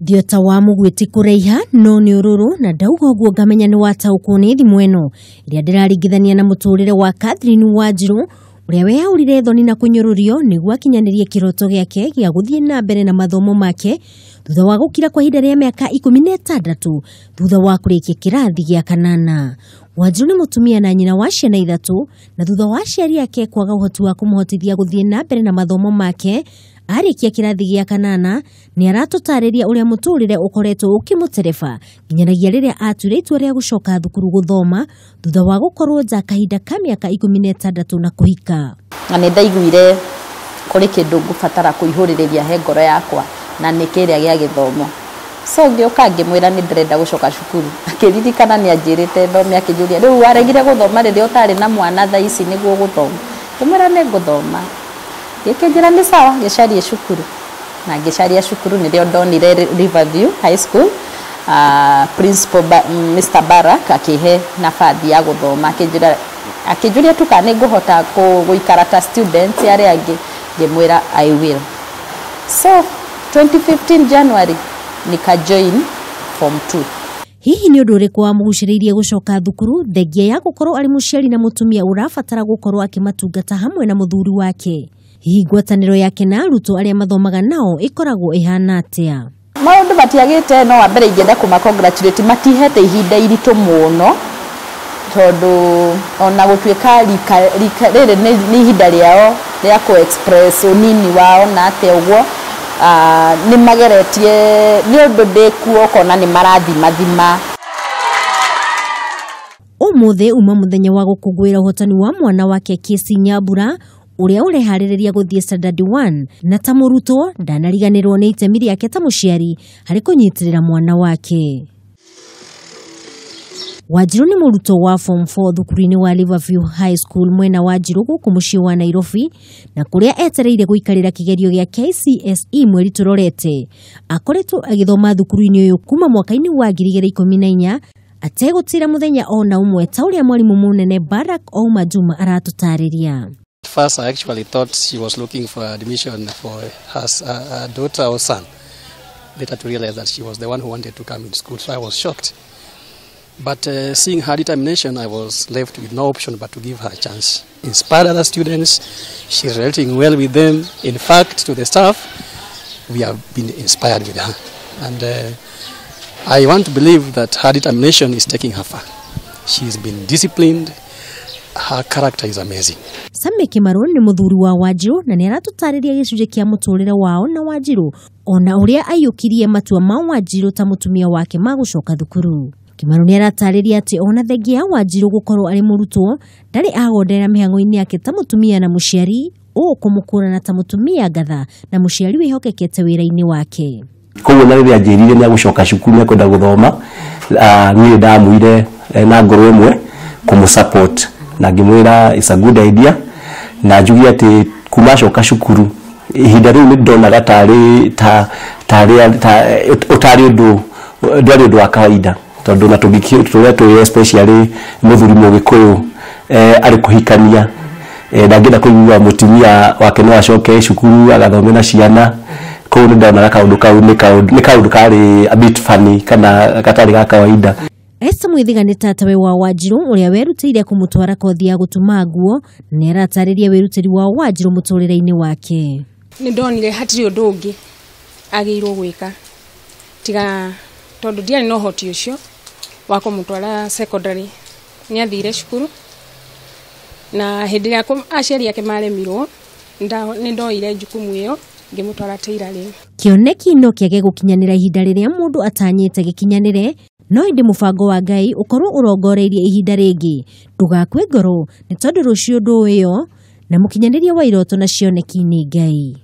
Thiota wa mũguĩ ti kũraiha no nĩ ũrũrũ, na ndauga ũguo ngamenya nĩ wataũkwo nĩ thimũ ĩno ĩrĩa ndĩraringithania na mũtũrĩre wa Catherine Wanjiru ũrĩa weyaũrire thoni na kũnyũrũrio nĩguo akinyanĩrie kĩroto gĩake gĩa gũthiĩ na mbere na mathomo make thutha wa gũkira kwa ihinda rĩa mĩaka 16 thutha wa kũrĩkia kĩrathi gĩa kanana. Wanjiru nĩ mũtumia na nyina wa ciana 3, na thutha wa aciari ake kwaga ũhoti wa kũmũhotithia gũthiĩ na mbere na mathomo make arĩkia kĩrathi gĩa kanana, nĩ aratũtarĩria ũrĩa mũtũrĩre ũkoretwo ũkĩmũtereba nginyanagia rĩrĩa atuire itua rĩa gũcoka thukuru gũthoma thutha wa gũkorwo nja kahinda ka mĩaka 16 na kũhika. Na nĩ ndaiguire kũrĩ kĩndũ ngũbatara kũihũrĩrĩria he ngoro yakwa na nĩ kĩrĩa gĩa gĩthomo. So ngĩũka ngĩmwĩra nĩ ndĩrenda gũcoka cukuru, akĩririkana nĩ anjĩrĩte thome, akĩnjũria rĩu waregire gũthoma rĩrĩa ũtarĩ na mwana, thaa ici nĩguo gũthoma? Ngĩmwĩra nĩ ngũthoma. Gĩkĩnjĩra nĩ sawa, gĩcarie cukuru. Na ngĩcaria cukuru nĩrĩo ndonire Riverview High School. Principal Mr. Barak akĩhe nabathi ya gũthoma, akĩnjĩra, akĩnjũria tu kana nĩ ngũhota gũikara ta students arĩa angĩ, ngĩmwĩra I will. So 2015 January nika join form 2. Hihi nĩ ũndũ ũrĩkũ wamũgucĩrĩirie gũcoka thukuru thengia ya gũkorwo arĩ mũciari na mũtumia ũrabatara gũkorwo akĩmatungata hamwe na mũthuri wake? Hihi ngwatanĩro yake na arutwo arĩa mathomaga nao ĩkoragwo ĩhana atĩa? Maũndũ matiagĩte, no wa mbere ingĩenda kũma congratulate, matihete ihinda iritũ mũno, tondũ ona gũtuĩka rika rĩrĩ nĩ ihinda rĩao rĩa kũ express ũnini wao na atĩa ũguo, nĩ mageretie, nĩ ũndũ ndĩkuo ũkona nĩ marathimathima. Ũmũthĩ uma mũthenya wa gũkũngũĩra ũhotani wa mwana wake Kesi Nyambura ũrĩa ũreharĩrĩria gũthiĩ standard 1, na ta mũrutwo ndanariganĩrwo nĩ itemi rĩake ta mũciari harĩ kũnyitĩrĩra mwana wake. Wanjiru nĩ mũrutwo wa form 4 thukuru-inĩ wa Riverview High School mwena wa Njiru gũkũ mũciĩ wa Nairobi, na kũrĩa etereire gũikarĩra kĩgerio gĩa KCSE mweri tũrorete. Akoretwo agĩthoma thukuru-inĩ ũyũ kuma mwaka-inĩ wa 2014 ategũtĩra mũthenya ona ũmwe, ta ũrĩa mwarimũ mũnene Barack Ouma Juma aratũtarĩria. First, I actually thought she was looking for admission for her daughter or son. Later to realize that she was the one who wanted to come in school, so I was shocked. But seeing her determination, I was left with no option but to give her a chance. Inspired other students, she's relating well with them. In fact, to the staff, we have been inspired with her. And I want to believe that her determination is taking her far. She's been disciplined. Her character is amazing. Same Kimaru nĩ mũthuri wa Wanjiru na nĩ aratũtarĩria gĩcunjĩ kĩa mũtũrĩre wao na Wanjiru, ona ũrĩa aiyũkirie matua ma Wanjiru ta mũtumia wake ma gũcoka thukuru. Kimaru nĩ aratarĩria atĩ ona thengia ya Wanjiru gũkorwo arĩ mũrutwo, ndarĩ agondera mĩhang'o-inĩ yake ta mũtumia na mũciari, ũũ kũmũkũrana ta mũtumia ngatha na mũciari wĩhokekete wĩra-inĩ wake. Koguo na rĩrĩa anjĩrire nĩ agũcoka cukuru nĩ akwenda gũthoma, niĩ ndamwire na ngoro ĩmwe kũmũ support na ngĩmwĩra it's a good idea, na njuge atĩ kuma acoka cukuru ihinda rĩu nĩ ndonaga tarĩ ta tarĩ ta ũtarĩ ũndũ, ndwarĩ ũndũ wa kawaida, tondũ na tũrĩa tũĩ especially mũthuri mũgĩkũyũ arĩ kũhikania, ndangĩenda kũigua mũtumia wake no acoke cukuru agathome na ciana. Koguo nĩ ndonaga kaũndũ kau nĩ kaũndũ karĩ a bit funny kana gatarĩ ga kawaida. Esther Mwithiga nĩ tatawe wa Wanjiru ũrĩa werutĩire kũmũtwara kothi ya gũtuma nguo, na nĩ aratarĩria wĩrutĩri wa Wanjiru mũtũrĩre-inĩ wake. Nĩ ndonire hatirĩ ũndũ ũngĩ agĩrĩirwo gwĩka tiga tondũ ndiarĩ na ũhoti ũcio wa kũmũtwara secondary. Nĩ athire cukuru na hĩndĩ ĩrĩa aciari ake maremirwo, nĩ ndoire jukumu ĩyo ngĩmũtwara tailoring. Kĩoneki no kĩage gũkinyanĩra ihinda rĩrĩa mũndũ atanyĩte gĩkinyanĩre, no ĩndĩ mũbango wa Ngai ũkorwo ũrongoreirie ihinda rĩngĩ. Ndũgakue ngoro nĩ tondũ rũciũ ndũĩyo, na mũkinyanĩria wa iroto na cioneki nĩ Ngai.